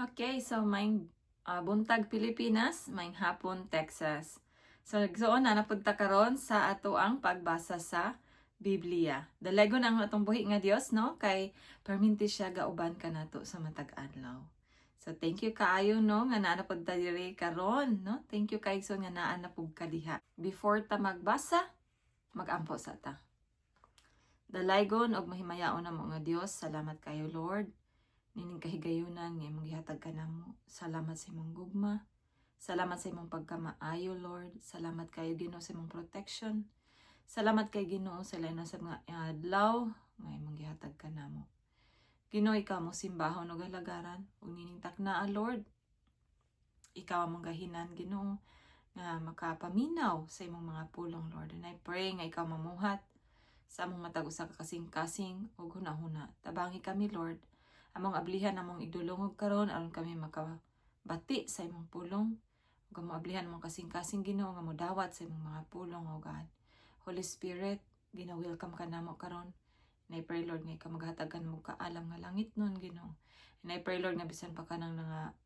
Okay, so maayong buntag, Pilipinas, maayong hapon, Texas. So nagsuon na napunta karon sa ato ang pagbasa sa Biblia. Dalaygon ang atong buhi nga Dios, no? Kay perminti siya gauban kanato sa matag adlaw. So thank you kaayo, no, nga naa na pud ta diri karon, no? Thank you kay so nga naa na pud ka diha. Before ta magbasa, magampo sa ta. Dalaygon og mahimayaon namo nga Dios, salamat kayo, Lord, nining kahigayunan nga imong gihatag kanamo. Salamat sa imong gugma. Salamat sa imong pagkamaayo, Lord. Salamat kayo, Ginoo, sa imong protection. Salamat kay Ginoo sa lain sa mga adlaw nga imong gihatag kanamo. Ginoo, ikaw mo simbahon ug halagaran ug nining taknaa, Lord. Ikaw among gahinan, Ginoo, nga makapaminaw sa imong mga pulong, Lord. And I pray nga ikaw mamuhat sa among matag usa ka kasing-kasing ug hunahuna. Tabangi kami, Lord. Among ablihan among igdulongog karon aron kami makabati sa imong pulong. Ug among ablihan among kasing-kasing, Ginoo, nga modawat sa imong mga pulong, O God. Holy Spirit, Ginoo, welcome ka namo karon. And I pray, Lord, nga ikaw maghatag mo kaalam nga langit nun, Ginoo. And I pray, Lord, nga bisan pa kanang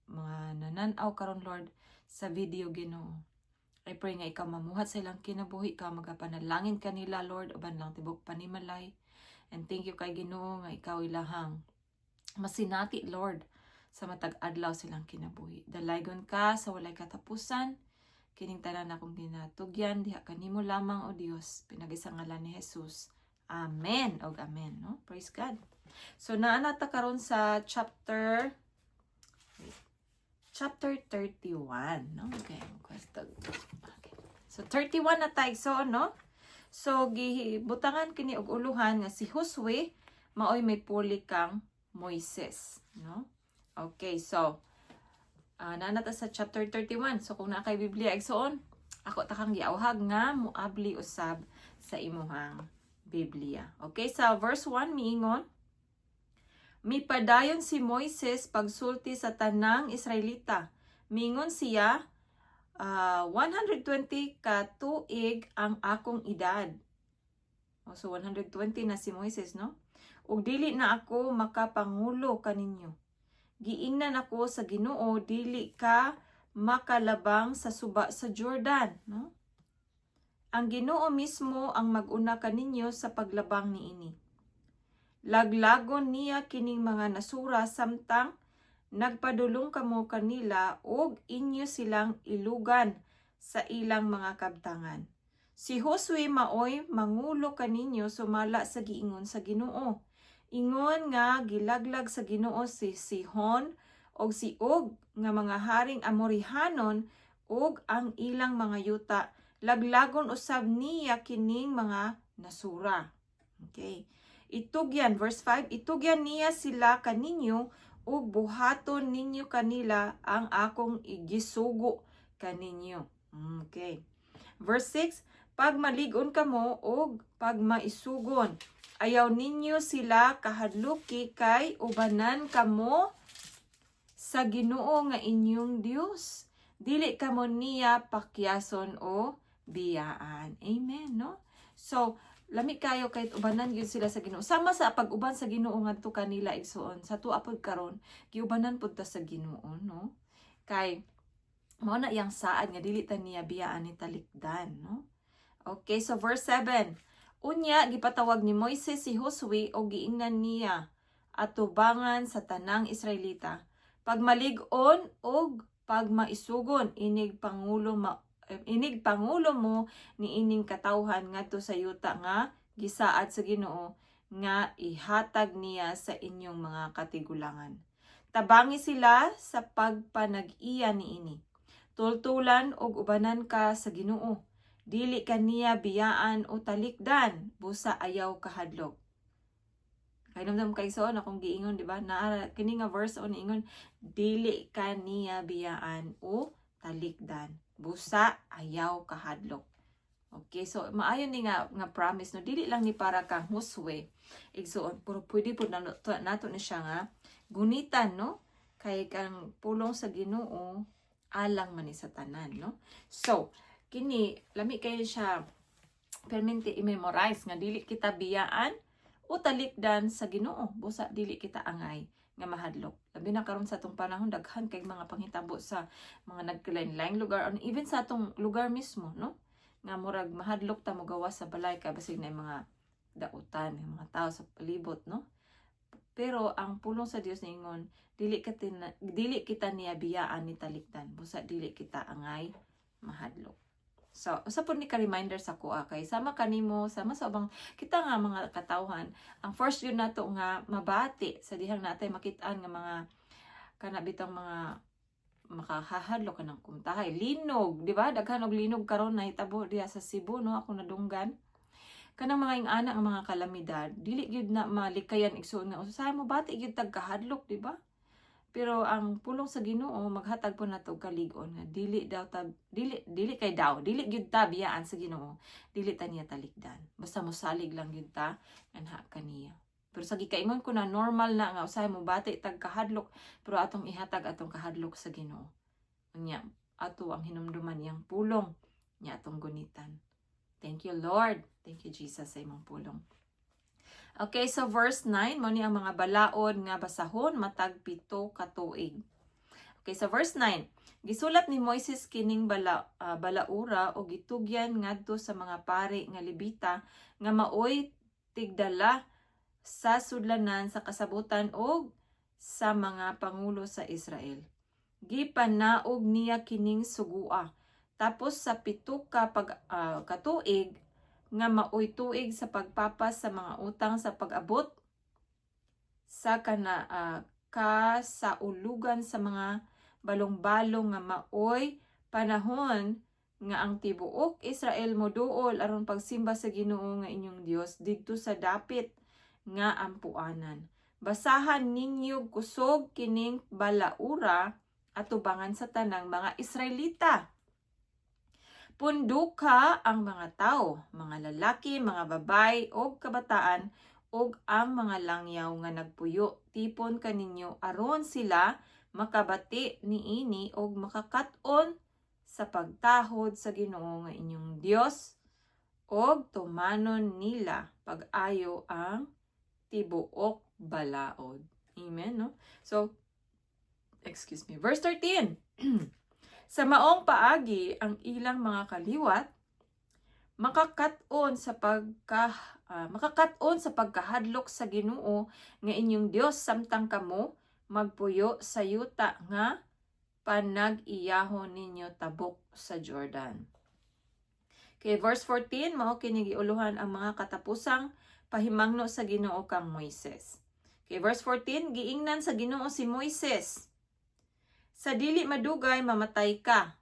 mga nananaw karon, Lord, sa video, Ginoo. I pray nga ikaw mamuhat sa ilang kinabuhi, ikaw magapanalangin kanila, Lord, uban lang tibok panimalay. And thank you kay Ginoo nga ikaw ilahang masinati, Lord, sa matag adlaw silang kinabuhi. Dalaygon ka sa walay katapusan. Kining tanan akong ginatugyan diha kanimo lamang, O Dios, pinaagi sa ngalan ni Jesus. Amen. Og amen, no? Praise God. So naa na ta karon sa chapter, wait, chapter 31, no? Okay. Okay. So 31 na tayo so, no? So gibutangan kini og uluhan nga si Josue maoy may puli kang Moises, no? Okay, so naa na ta sa chapter 31. So kung naa kay Biblia, igsoon, ako ta kang giawhag nga muabli usab sa imuhang Biblia. Okay, sa verse 1 miingon, "Mipadayon si Moises pagsulti sa tanang Israelita. Mingon siya, 120 ka tuig ang akong edad." Oh, so 120 na si Moises, no? "Ug dili na ako makapangulo kaninyo. Giingnan ako sa Ginoo, dili ka makalabang sa suba sa Jordan, no? Ang Ginoo mismo ang mag-una kaninyo sa paglabang niini. Laglagon niya kining mga nasura samtang nagpadulong kamo kanila ug inyo silang ilugan sa ilang mga kabtangan. Si Josue maoy mangulo kaninyo sumala sa giingon sa Ginoo. Ingon nga gilaglag sa Ginoo si Sihon og si Og nga mga haring Amorihanon ug ang ilang mga yuta, laglagon usab niya kining mga nasura." Okay. Itugyan, verse 5, "Itugyan niya sila kaninyo ug buhaton ninyo kanila ang akong igisugo kaninyo." Okay. Verse 6, "Pag malig-on kamo ug pag maisugon, ayaw ninyo sila kahadluki kay ubanan kamo sa Ginoo nga inyong Dios. Dili kamo niya pakyason o biyaan." Amen, no? So, lami kayo kahit ubanan gyud sila sa Ginoo. Sama sa pag-uban sa Ginoo ngadto kanila, igsuon, sa tuwa pud karon, giubanan pud ta sa Ginoo, no? Kay mao na iyang saad nga dili ta niya biyaan ni talikdan, no? Okay, so verse 7. "Unya gipatawag ni Moises si Josue og giingnan niya atubangan sa tanang Israelita, 'Pagmalig-on og pagmaisugon, inig pangulo mo ni ining katawhan ngadto sa yuta nga gisaad sa Ginoo nga ihatag niya sa inyong mga katigulangan. Tabangi sila sa pagpanag-iya niini. Tultulan og ubanan ka sa Ginoo. Dili ka niya biyaan o talikdan, busa ayaw kahadlok." Kahinumdom kay so akong giingon, di ba? Naa kini nga verse o niingon, dili ka niya biyaan o talikdan, busa ayaw kahadlok. Okay, so maayo ni nga promise, no, dili lang ni para kang Josue, igsuon, pero pwede pud nato ni siya nga gunitan, no, kay kang pulong sa Ginoo alang man ni sa tanan, no? So kini lami kayo siya permente i-memorize nga dili kita biyaan o talikdan sa Ginoo busa dili kita angay nga mahadlok. Labi na karon sa atong panahon, daghan kay mga panghitabo sa mga nagkalain-laing lugar or even sa atong lugar mismo, no? Nga murag mahadlok ta mogawas sa balay kay basig na mga dautan, yung mga tao sa palibot, no? Pero ang pulong sa Dios ningon, dili kita niya biyaan ni talikdan, busa dili kita angay mahadlok. So, usa pud ni ka reminder sa kuha kay sama kanimo, sama sa ubang kita nga mga katawhan, ang first yun nato nga mabati sa dihang natay makit-an nga mga kana bitang mga makahahadlok kanang kumtahay, linog, di ba? Daghan og linog karon nahitabo diha sa Cebu, no? Ako nadunggan kanang mga ingana nga mga kalamidad, dili gyud na malikayan, igsuon, nga usahay mo bati gyud tag kahadlok, di ba? Pero ang pulong sa Ginoo maghatag po nato og kalig-on nga dili daw ta, dili dili kay daw dili gyud ta biyaan sa Ginoo, dili ta niya talikdan, basta mosalig lang gyud ta anha kaniya. Pero sa gikaingon ko na normal na nga usahay mo bati tag kahadlok, pero atong ihatag atong kahadlok sa Ginoo. Unya ato ang hinumduman niyang pulong nya atong gunitan. Thank you, Lord. Thank you, Jesus, sa imong pulong. Okay, so verse 9, mo ni ang mga balaod nga basahon matag 7 ka tuig. Okay, so verse 9, gisulat ni Moises kining balaura o gitugyan ngadto sa mga pari nga Levita nga maoy tigdala sa sudlanan sa kasabutan og sa mga pangulo sa Israel. Gipanaog niya kining sugua. Tapos sa 7 ka katuig nga maoy tuig sa pagpapas sa mga utang sa pag-abot sa kana kasaulugan sa mga balong-balong nga maoy panahon nga ang tibuok Israel moduol aron pagsimba sa Ginoo nga inyong Dios didto sa dapit nga ampuanan. Basahan ninyo kusog kining balaura atubangan sa tanang mga Israelita. Punduka ang mga tao, mga lalaki, mga babay ug kabataan ug ang mga langyaw nga nagpuyo. Tipon kaninyo aron sila makabati niini ug makakat-on sa pagtahod sa Ginoo nga inyong Dios ug tumanon nila pag-ayo ang tibuok balaod. Amen, no? So, excuse me. Verse 13. Sa maong paagi ang ilang mga kaliwat makakat-on sa pagkahadlok sa Ginoo nga inyong Dios samtang kamo magpuyo sa yuta nga panag-iyahon ninyo tabok sa Jordan. Okay, verse 14, mao kini giuluhan ang mga katapusang pahimangno sa Ginoo kang Moises. Okay, verse 14, giingnan sa Ginoo si Moises: "Sa dili madugay mamatay ka.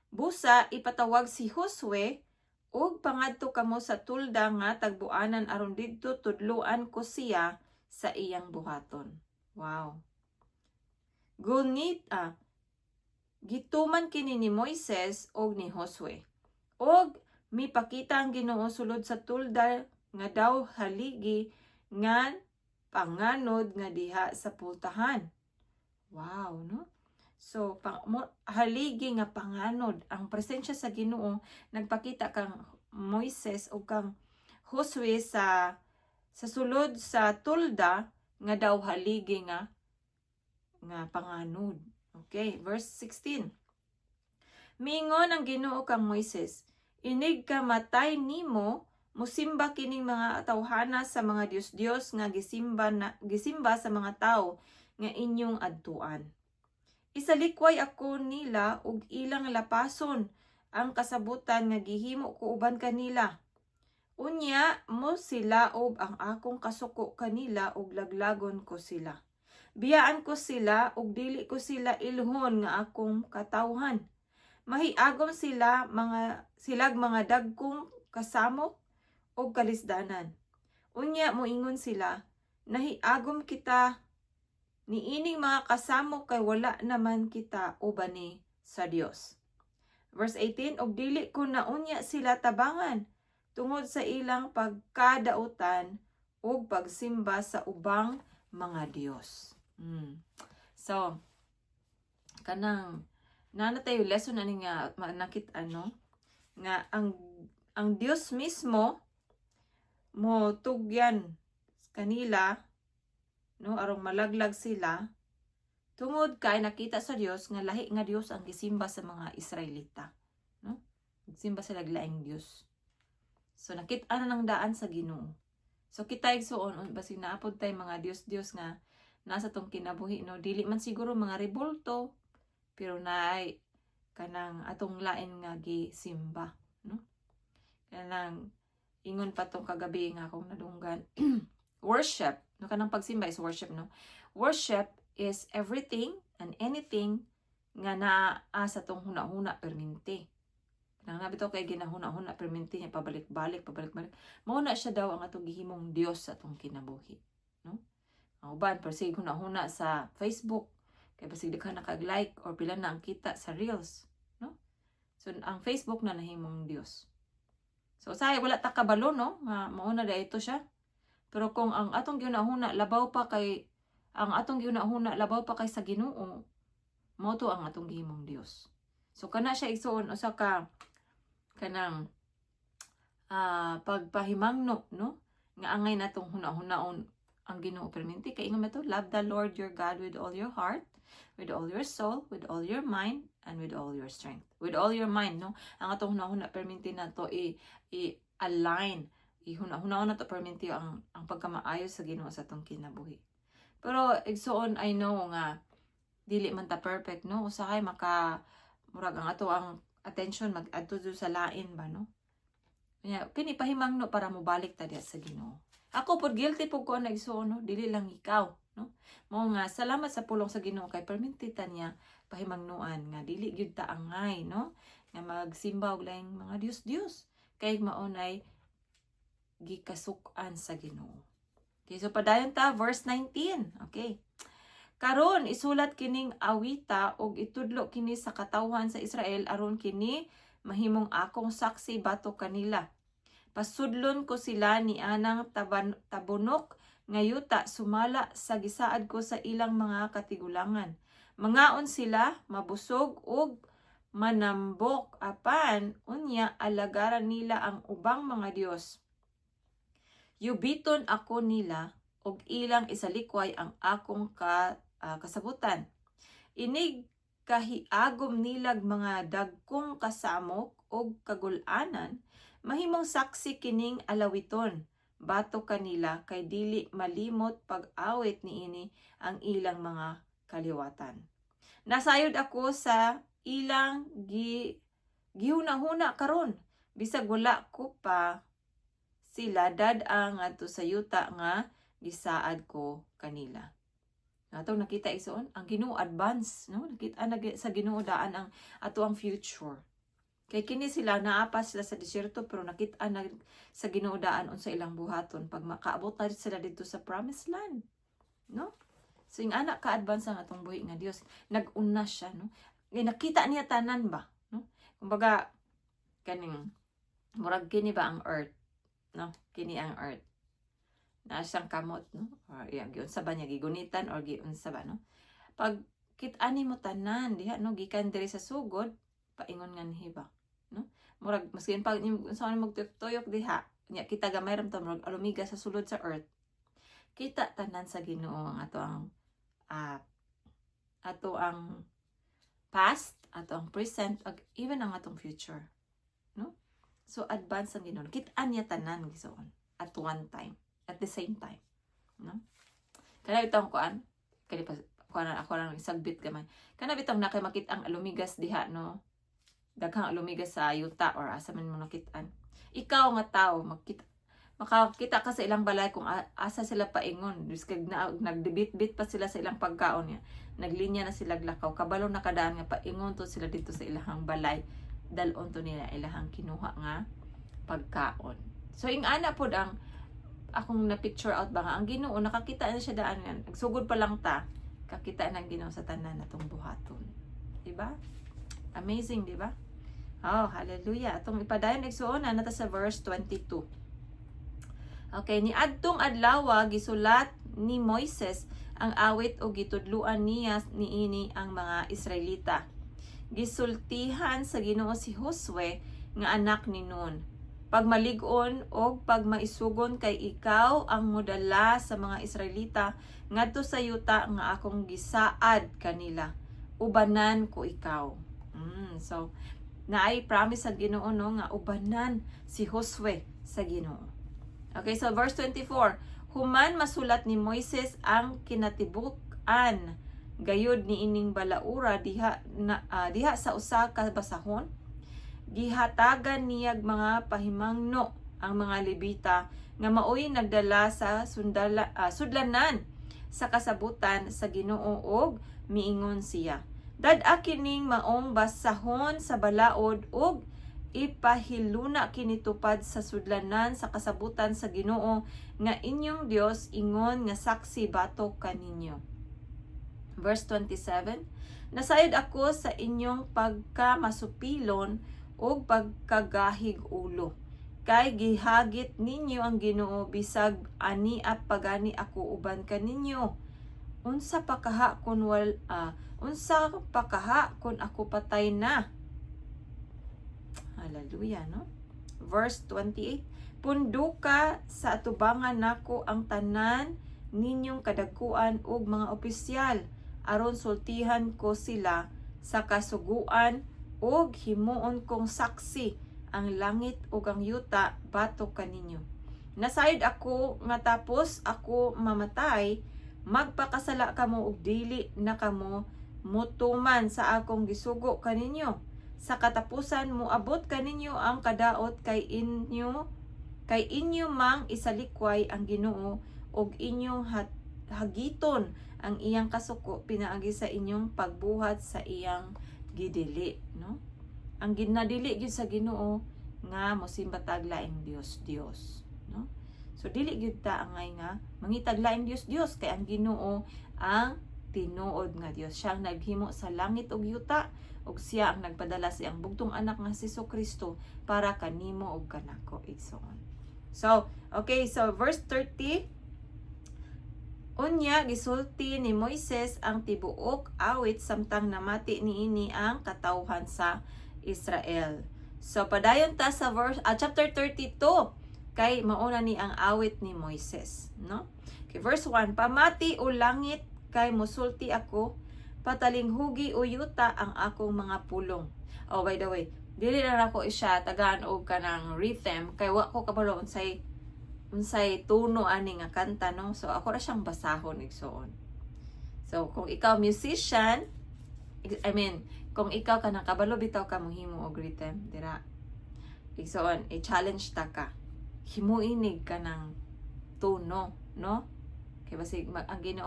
Busa ipatawag si Josue ug pangadto kamo sa tulda nga tagbuanan aron didto tudloan ko siya sa iyang buhaton." Wow. Gunit gituman kini ni Moises og ni Josue. Og mipakita ang Ginoo sulod sa tulda nga daw haligi nga panganod nga diha sa pultahan. Wow, no? So, haligi nga panganod ang presensya sa Ginoo nagpakita kang Moises o kang Josue sa sulod sa tulda nga daw haligi nga panganod. Okay, verse 16. Mingon ang Ginoo kang Moises, "Inig ka matay nimo, musimba kining mga tawhana sa mga dios-dios nga gisimba sa mga tawo nga inyong adtuan. Isalikway ako nila ug ilang lapason ang kasabutan nga gihimo ko uban kanila. Unya mo silaob ang akong kasuko kanila ug laglagon ko sila. Biyaan ko sila ug dili ko sila ilhon nga akong katawhan. Mahiagom silag mga dagkong kasamok ug kalisdanan. Unya moingon sila, 'Nahiagom kita niining mga kasamok kay wala naman kita ubani sa Dios.'" Verse 18, "Ug dili ko na unya sila tabangan tungod sa ilang pagkadautan ug pagsimba sa ubang mga Dios." So, kanang naa na tayo lesson ani nga nakit ano nga ang Dios mismo mo tugyan kanila. no, arong malaglag sila tungod kay nakita sa Dios nga lahi nga Dios ang gisimba sa mga Israelita, no? Nagsimba sila og laing Dios. So nakita na ng daan sa Ginoo. So kita, igsuon, basig naa pod tay mga Dios-Dios nga nasa tong kinabuhi, no? Dili man siguro mga rebulto, pero naay kanang atong lain nga gisimba, no? Kanang ingon pa tong kagabi nga akong nadunggan, worship, no? Kanang pagsimba is worship, no? Worship is everything and anything nga naa sa tong huna-huna perminti. Kanang naa bitaw kay ginahuna-huna perminti niya, pabalik-balik, pabalik-balik. Mao na siya daw ang atong gihimong Dios sa atong kinabuhi, no? Ang uban persige huna-huna sa Facebook kay basig daghan nakag-like or pila na ang kita sa reels, no? So ang Facebook na nahimong Dios. So usahay wala ta kabalo, no, nga mao na ito siya. Pero kung ang atong gihuna-huna labaw pa kay sa Ginoo, mao to ang atong gihimong Dios. So kana siya, igsuon, usa ka kanang pagpahimangno, no, nga angay natong huna-hunaon ang Ginoo perminti kay ingon to, "Love the Lord your God with all your heart, with all your soul, with all your mind and with all your strength." With all your mind, no? Ang atong hunahuna perminti nato i align, ihuna-hunaon nato perminti ang pagkamaayo sa Ginoo sa atong kinabuhi. Pero igsuon, I know nga dili man ta perfect, no? Usahay maka murag ang ato ang attention mag-adto sa lain ba, no? Kaya kini pahimangno para mobalik ta diha sa Ginoo. Ako pod, guilty pod ko ana, igsuon, no? Dili lang ikaw, no? Mao nga salamat sa pulong sa Ginoo kay perminti ta niya pahimangnoan nga dili gyud ta angay, no, nga magsimba og laing mga dios-dios kay mao nay gikasuk-an sa Ginoo. Okay, so padayon ta, verse 19. Okay. Karon isulat kining awita ug itudlo kini sa katawhan sa Israel aron kini mahimong akong saksi batok kanila. Pasudlon ko sila ni anang tabunok nga yuta sumala sa gisaad ko sa ilang mga katigulangan. Mangaon sila, mabusog ug manambok, apan unya alagaran nila ang ubang mga dios. Yubiton ako nila ug ilang isalikway ang akong kasabutan. Inig kahiagom nilag mga dagkong kasamok ug kagul-anan, mahimong saksi kining alawiton batok kanila kay dili malimot pag-awit niini ang ilang mga kaliwatan. Nasayod ako sa ilang gihuna-huna karon bisag wala ko pa sila dad-a ngadto sa yuta nga gisaad ko kanila. Atong nakita, igsoon, ang Ginoo advance, no? Nakita na sa Ginoo daan ang ato ang future. Kay kini sila, naa pa sila sa disyerto, pero nakita na sa Ginoo daan unsa ilang buhaton pag makaabot na sila didto sa promised land, no? So yung anak ka-advance ang atong buhi nga Dios. Nag-una siya, no? Kay nakita niya tanan ba, no? Kumbaga kaning murag kini ba ang earth, no? Kini ang earth. Naa siyang kamot, no? Or iya, giunsa ba niya, gigunitan or giunsa ba, no? Pag kit-an nimo tanan diha, no, gikan diri sa sugod paingon nganhi ba, no? Murag maskin pag unsa man magtuyok diha, nya kita gamay ra to, murag alumiga sa sulod sa earth. Kita tanan sa Ginoo ang ato ang past, ato ang present, ug even ang atong future, no? So advance ang Ginoo. Kit-an niya tanan, igsoon, at one time, at the same time, no? Kana bitong kuan, kani pa kuan, ako lang sagbit gamay. Kana bitong na kay makita ang alumigas diha, no? Daghang alumigas sa yuta or asa man mo nakitaan. Ikaw nga tao, makita makakita ka sa ilang balay kung asa sila paingon. Diyos kag na, nagdibit-bit pa sila sa ilang pagkaon niya. Naglinya na sila lakaw. Kabalo na kadaan nga paingon to sila dito sa ilahang balay. Dalon to nila ilahang kinuha nga pagkaon. So ing ana pod ang akong na picture out ba nga ang Ginoo nakakita na siya daan nga nagsugod pa lang ta, kakita ng Ginoo sa tanan natong buhaton. Diba? Amazing, di ba? Oh, hallelujah. Atong ipadayon, igsuon, na ta sa verse 22. Okay, ni adtong adlaw gisulat ni Moises ang awit o gitudluan niya niini ang mga Israelita. Gisultihan sa Ginoo si Josue nga anak ni Nun. Pagmalig-on og pagmaisugon kay ikaw ang modala sa mga Israelita ngadto sa yuta nga akong gisaad kanila. Ubanan ko ikaw. So naay promise sa Ginoo, no, nga ubanan si Josue sa Ginoo. Okay, so verse 24. Human masulat ni Moises ang kinatibuk-an gayud niining balaura diha sa usa ka basahon, gihatagan niyag mga pahimangno ang mga Levita nga maoy nagdala sa sudlanan sa kasabutan sa Ginoo og miingon siya, "Dad-a kining maong basahon sa balaod ug ipahiluna kini tupad sa sudlanan sa kasabutan sa Ginoo nga inyong Dios ingon nga saksi batok kaninyo." Verse 27, "Nasayod ako sa inyong pagkamasupilon ug pagkagahig ulo. Kay gihagit ninyo ang Ginoo bisag ania pa gani ako uban kaninyo. Unsa pa kaha kun ako patay na?" Hallelujah, no? Verse 28, "Punduka sa atubangan nako ang tanan ninyong kadagkuan ug mga opisyal aron sultihan ko sila sa kasuguan ug himuon kong saksi ang langit ug ang yuta batok kaninyo. Nasayod ako nga tapos ako mamatay, magpakasala kamo ug dili na kamo mutuman sa akong gisugo kaninyo. Sa katapusan moabot kaninyo ang kadaot kay inyo mang isalikway ang Ginoo ug inyong hagiton ang iyang kasuko pinaagi sa inyong pagbuhat sa iyang gidili," no? Ang ginadili gyud sa Ginoo nga mosimba tag laing Dios Dios, no? So dili gyud ta angay nga mangitag laing Dios Dios kay ang Ginoo ang tinuod nga Dios. Siya ang naghimo sa langit ug yuta ug siya ang nagpadala sa iyang bugtong anak nga si Kristo para kanimo ug kanako, igsoon. So, okay, so verse 30. Unya gisulti ni Moises ang tibuok awit samtang namati niini ang katawhan sa Israel. So padayon ta sa verse chapter 32 kay mauna ni ang awit ni Moises, no? Okay, verse 1, "Pamati, o langit, kay musulti ako, patalinghugi, o yuta, ang akong mga pulong." Oh, by the way, dili na nako siya tagaan og kanang rhythm kay wa ko kabalo unsay unsay tono ani nga kanta, no? So ako ra siyang basahon, igsoon. So kung ikaw musician, I mean, kung ikaw kanang kabalo bitaw ka mohimo og rhythm dira, igsoon, i-challenge ta ka. Himuinig ka ng tono, no? Kay basig ang Ginoo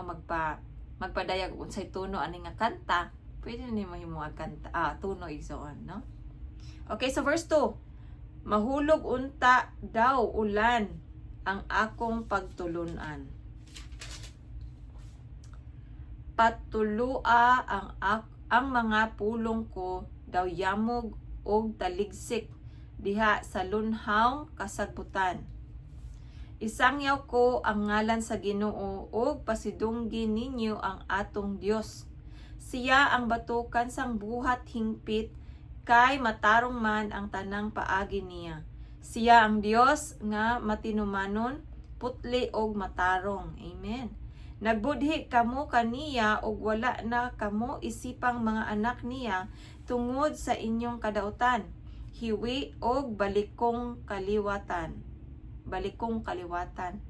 magpadayag unsay tono ani nga kanta, pwede nimo himo ang kanta, tono, igsoon, no? Okay, so verse 2. "Mahulog unta daw ulan ang akong pagtulunan. Patulua ang mga pulong ko daw yamog og taligsik diha sa lunhawng kasagbutan. Isangyaw ko ang ngalan sa Ginoo ug pasidunggi ninyo ang atong Dios. Siya ang batukan sang buhat hingpit kay matarong man ang tanang paagi niya. Siya ang Dios nga matinumanon, putli og matarong." Amen. "Nagbudhi kamo kaniya ug wala na kamo isipang mga anak niya tungod sa inyong kadautan, hiwi og balikong kaliwatan. Balikong kaliwatan.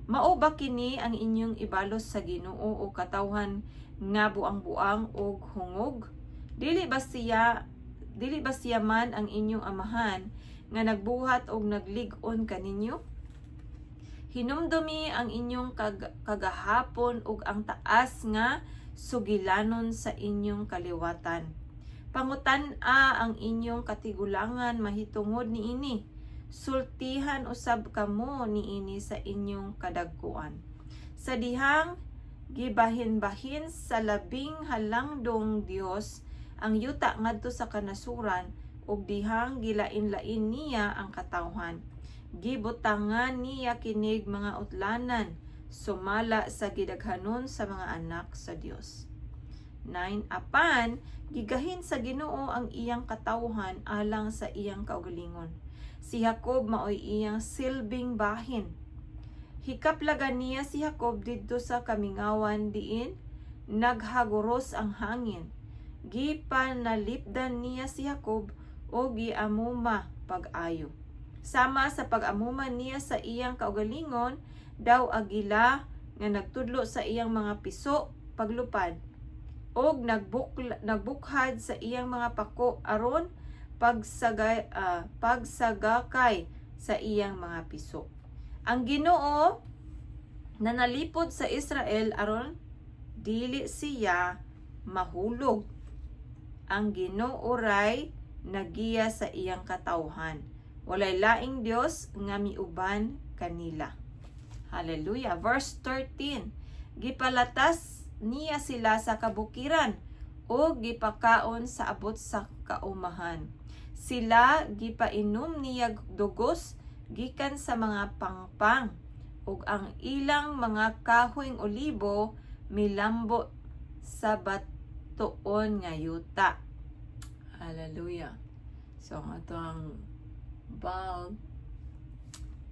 Mao ba kini ang inyong ibalos sa Ginoo, o katawhan nga buang-buang og hungog? Dili ba siya man ang inyong amahan nga nagbuhat og naglig-on kaninyo? Hinumdumi ang inyong kagahapon ug ang taas nga sugilanon sa inyong kaliwatan. Pangutan-a ang inyong katigulangan mahitungod niini. Sultihan usab kamo niini sa inyong kadagkuan. Sa dihang gibahin-bahin sa Labing Halangdong Dios ang yuta ngadto sa kanasuran ug dihang gilain-lain niya ang katawhan. Gibutangan niya kinig mga utlanan sumala sa gidaghanon sa mga anak sa Dios." 9. "Apan gigahin sa Ginoo ang iyang katawhan alang sa iyang kaugalingon." Si Jacob maoy iyang silbing bahin. Hikaplagan niya si Jacob didto sa kamingawan diin naghaguros ang hangin. Gipanalipdan niya si Jacob o giamuma pag-ayo. Sama sa pag-amuma niya sa iyang kaugalingon, daw agila nga nagtudlo sa iyang mga piso paglupad og nagbukhad sa iyang mga pako aron pagsagakay sa iyang mga piso. Ang Ginoo nanalipod sa Israel aron dili siya mahulog. Ang Ginoo ray nagiya sa iyang katawhan. Walay laing Dios nga miuban kanila. Hallelujah. Verse 13. Gipalatas niya sila sa kabukiran o gipakaon sa abot sa kaumahan. Sila gipainom niya dugos gikan sa mga pangpang ug ang ilang mga kahoyng olibo milambo sa batuon nga yuta. Hallelujah. So ang atoang bulb,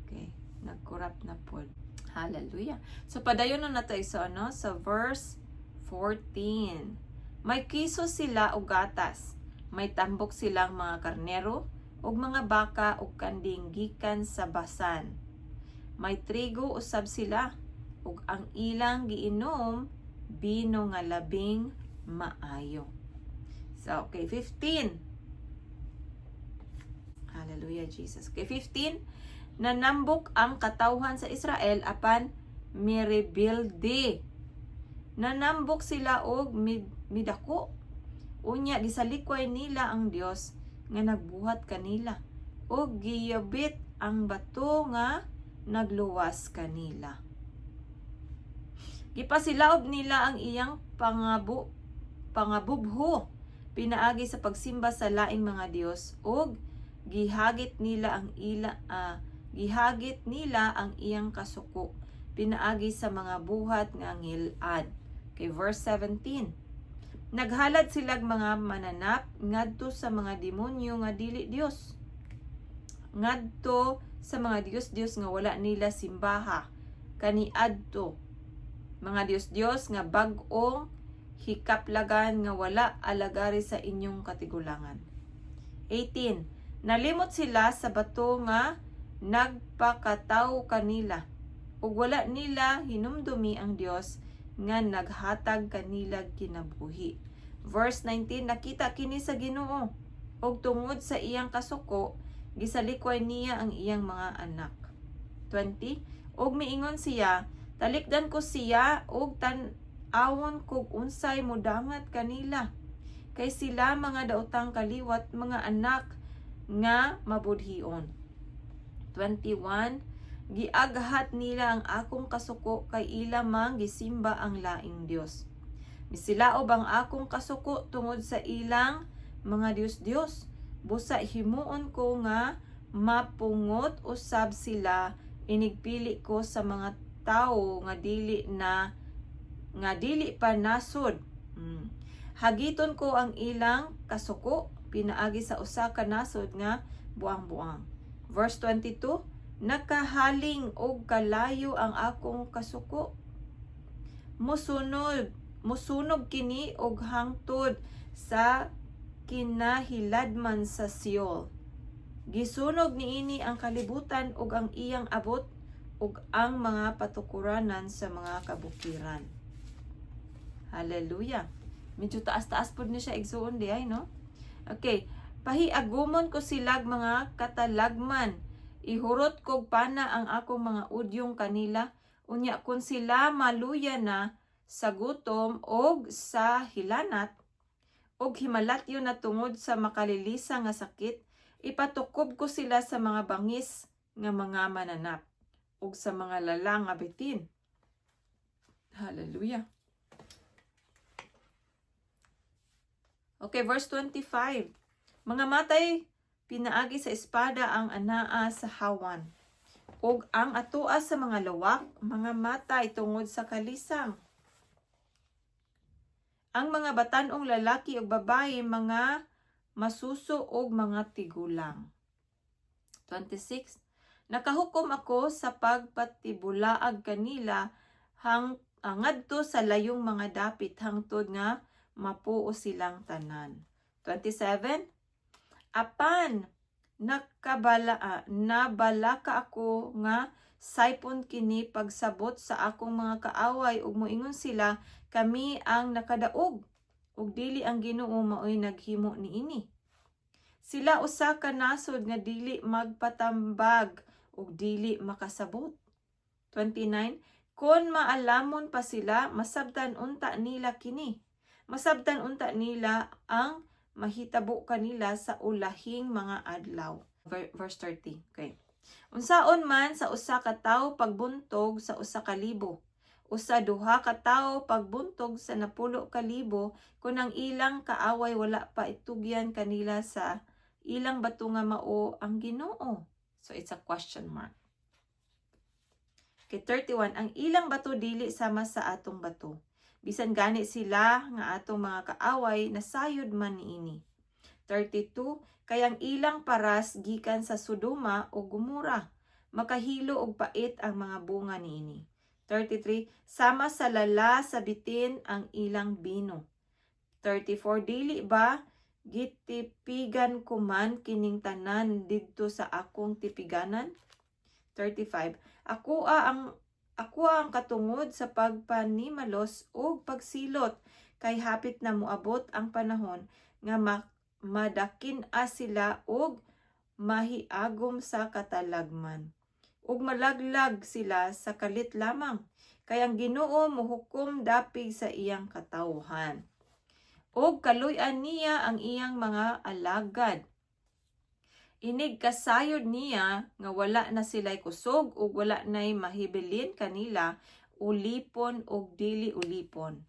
okay, nag-corrupt na pod. Hallelujah. So padayon na nato iso ano sa verse 14. May kiso sila og gatas. May tambok silang mga karnero ug mga baka ug kanding gikan sa Basan. May trigo usab sila ug ang ilang giinom bino nga labing maayo. So, okay, 15. Hallelujah, Jesus. Okay, 15. Nanambok ang katawhan sa Israel apan mirebelde. Nanambok sila og midako. Unya gisalikway nila ang Dios nga nagbuhat kanila ug giyabit ang bato nga nagluwas kanila. Gipasilaob nila ang iyang pangabubho pinaagi sa pagsimba sa laing mga dios ug gihagit nila ang iyang kasuko pinaagi sa mga buhat nga ngilad. Okay, verse 17. Naghalad silag mga mananap ngadto sa mga demonyo nga dili Dios, ngadto sa mga dios-dios nga wala nila simbaha kaniadto, mga dios-dios nga bag-ong hikaplagan nga wala alagari sa inyong katigulangan. 18. Nalimot sila sa bato nga nagpakatawo kanila ug wala nila hinumdumi ang Dios nga naghatag kanila kinabuhi. Verse 19. Nakita kini sa Ginoo ug tungod sa iyang kasuko gisalikway niya ang iyang mga anak. 20. Ug miingon siya, "Talikdan ko siya ug tan-awon kog unsay modangat kanila. Kay sila mga daotang kaliwat, mga anak nga mabudhion." 21. Giaghat nila ang akong kasuko kay ila mang gisimba ang laing Dios. Misilaob ang akong kasuko tungod sa ilang mga dios-dios. Busa himuon ko nga mapungot usab sila inigpili ko sa mga tawo nga dili pa nasod. Hagiton ko ang ilang kasuko pinaagi sa usa ka nasod nga buang-buang. Verse 22. Nakahaling og kalayo ang akong kasuko. Musunog kini og hangtod sa kinahiladman sa Seol. Gisunog niini ang kalibutan ug ang iyang abot ug ang mga patukuranan sa mga kabukiran. Hallelujah. Medyo taas-taas pud ni siya, igsuon, di ay, no? Okay, pahiagumon ko silag mga katalagman. Ihurot kog pana ang akong mga udyong kanila. Unya kun sila maluya na sa gutom og sa hilanat og himalatyo na tungod sa makalilisa nga sakit, ipatukob ko sila sa mga bangis nga mga mananap ug sa mga lala nga bitin. Hallelujah. Okay, verse 25. Mga matay pinaagi sa espada ang anaa sa hawan ug ang atoa sa mga lawak mga matay tungod sa kalisang. Ang mga batan-ong lalaki ug babaye, mga masuso og mga tigulang. 26. Nakahukom ako sa pagpatibulaag kanila hang ngadto sa layong mga dapit hangtod nga mapuo silang tanan. 27. Apan nabalaka ako nga saypon kini pagsabot sa akong mga kaaway ug moingon sila, "Kami ang nakadaog ug dili ang Ginoo maoy naghimo niini." Sila usa ka nasod nga dili magpatambag ug dili makasabot. 29. Kon maalamon pa sila, masabtan unta nila kini. Masabtan unta nila ang mahitabo kanila sa ulahing mga adlaw. Verse 30. Okay. Unsaon man sa usa ka tawo pagbuntog sa 1,000, usa duha ka tawo pagbuntog sa 10,000, kung ang ilang kaaway wala pa itugyan kanila sa ilang bato nga mao ang Ginoo? So it's a question mark. Okay, 31. Ang ilang bato dili sama sa atong bato. Bisan gani sila nga atong mga kaaway, nasayod man niini. 32. Kay ang ilang paras gikan sa Sodoma o Gomora. Makahilo og pait ang mga bunga niini. 33. Sama sa lala sa bitin ang ilang bino. 34. Dili ba gitipigan ko man kining tanan didto sa akong tipiganan? 35. Ako ang katungod sa pagpanimalos ug pagsilot, kay hapit na moabot ang panahon nga madakin-a sila ug mahiagom sa katalagman ug malaglag sila sa kalit lamang, kay ang Ginoo mohukom dapig sa iyang katawhan ug kaluy-an niya ang iyang mga alagad. Inig kasayod niya nga wala na sila'y kusog ug wala na'y mahibilin kanila, ulipon ug dili ulipon.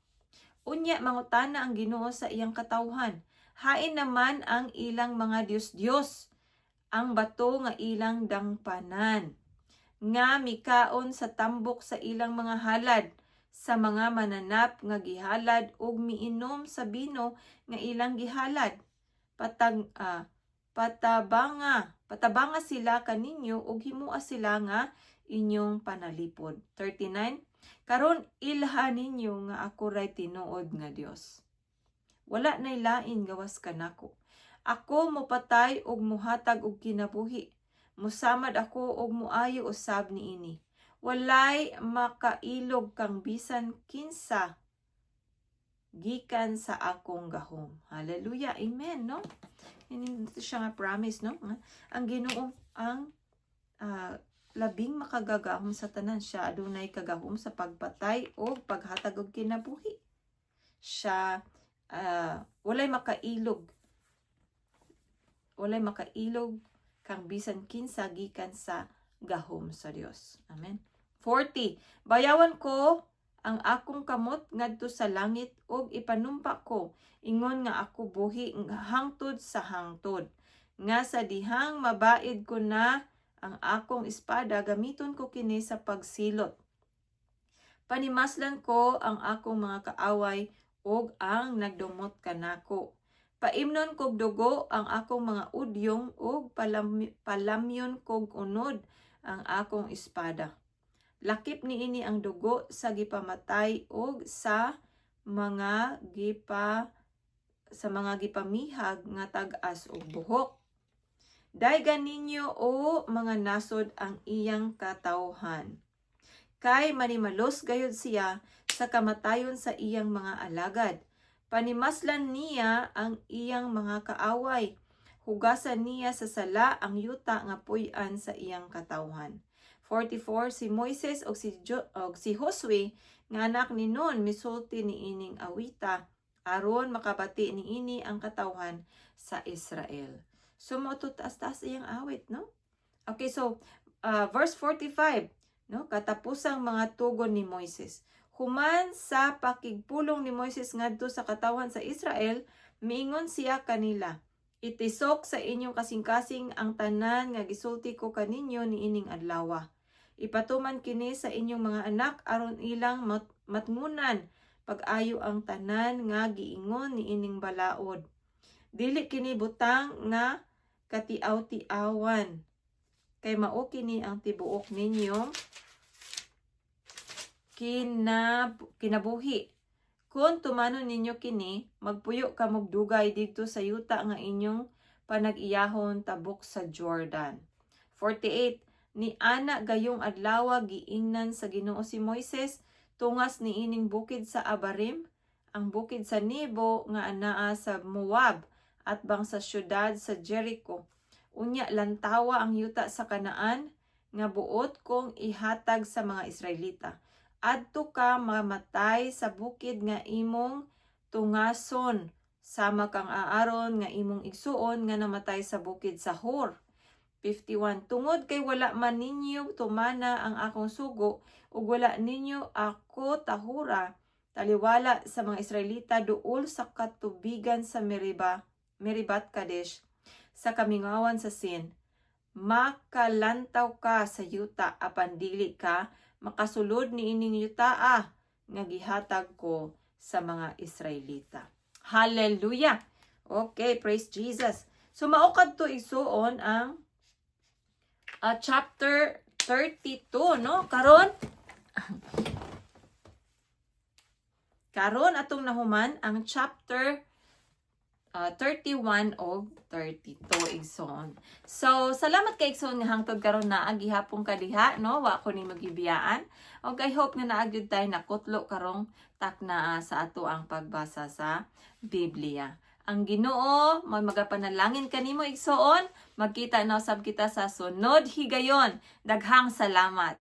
Unya mangutana ang Ginoo sa iyang katawhan, hain naman ang ilang mga dios-dios, ang bato nga ilang dangpanan, nga mikaon sa tambok sa ilang mga halad, sa mga mananap nga gihalad ug miinom sa bino nga ilang gihalad? Patabanga sila kaninyo ug himua sila nga inyong panalipod. 39. Karon ilha ninyo nga ako ray tinuod nga Dios. Wala nay lain gawas kanako. Ako mopatay ug muhatag og kinabuhi. Musamad ako ug muayo usab niini. Walay makailog kang bisan kinsa gikan sa akong gahom. Hallelujah. Amen, no? Ini siya nga promise, no? Nga ang Ginoo ang labing makagagahom sa tanan. Siya adunay kagahom sa pagpatay o paghatag og kinabuhi. Siya walay makailog. Walay makailog kang bisan kinsa gikan sa gahom sa Dios. Amen. 40. Bayawan ko ang akong kamot ngadto sa langit ug ipanumpa ko, ingon nga ako buhi hangtod sa hangtod, nga sa dihang mabaid ko na ang akong espada, gamiton ko kini sa pagsilot. Panimaslan ko ang akong mga kaaway ug ang nagdumot kanako. Paimnon kog dugo ang akong mga udyong ug palamyon kog unod ang akong espada. Lakip niini ang dugo sa gipamatay ug sa mga gipamihag nga tag-as og buhok. Daygan ninyo, o mga nasod, ang iyang katawhan. Kay manimalos gayud siya sa kamatayon sa iyang mga alagad. Panimaslan niya ang iyang mga kaaway. Hugasan niya sa sala ang yuta nga puy-an sa iyang katawhan. 44. Si Moises og si Josue nga anak ni Nun misulti niining awita aron makabati niini ang katawhan sa Israel. So mao to, taas-taas iyang awit, no? Okay, so verse 45, no? Katapusang mga tugon ni Moises. Human sa pakigpulong ni Moises ngadto sa katawhan sa Israel, miingon siya kanila, "Itisok sa inyong kasing-kasing ang tanan nga gisulti ko kaninyo niining adlawa. Ipatuman kini sa inyong mga anak aron ilang matngunan pag-ayo ang tanan nga giingon niining balaod. Dili kini butang nga katiaw-tiawan." Kay mao kini ang tibuok ninyong kinabuhi. Kung tumanon ninyo kini, magpuyo kamog dugay didto sa yuta nga inyong panag-iyahon tabok sa Jordan. 48. Ni ana gayong adlaw, giingnan sa Ginoo si Moises tungas niining bukid sa Abarim, ang bukid sa Nebo nga anaa sa Moab, atbang sa syudad sa Jericho. Unya lantawa ang yuta sa Kanaan nga buot kong ihatag sa mga Israelita. Adto ka mamatay sa bukid nga imong tungason, sama kang Aaron nga imong igsuon nga namatay sa bukid sa Hor. 51. Tungod kay wala man ninyo tumana ang akong sugo ug wala ninyo ako tahura taliwala sa mga Israelita duol sa katubigan sa Meriba, Meribat Kadesh, sa kamingawan sa Sin. Makalantaw ka sa yuta apan dili ka makasulod niining yutaa nga gihatag ko sa mga Israelita. Hallelujah! Okay, praise Jesus. So mao kadto, igsuon, ang chapter 32, no? Karon atong nahuman ang chapter 31 og 32, igsoon. So, salamat kay, igsoon, nga hangtod karon naa gihapon ka diha, no? Wa ko nimo gibiyaan. Og I hope nga naa gyud tay nakutlo karong takna sa ato ang pagbasa sa Biblia. Ang Ginoo may magapanalangin kanimo, igsoon. Magkita na usab kita sa sunod higayon. Daghang salamat.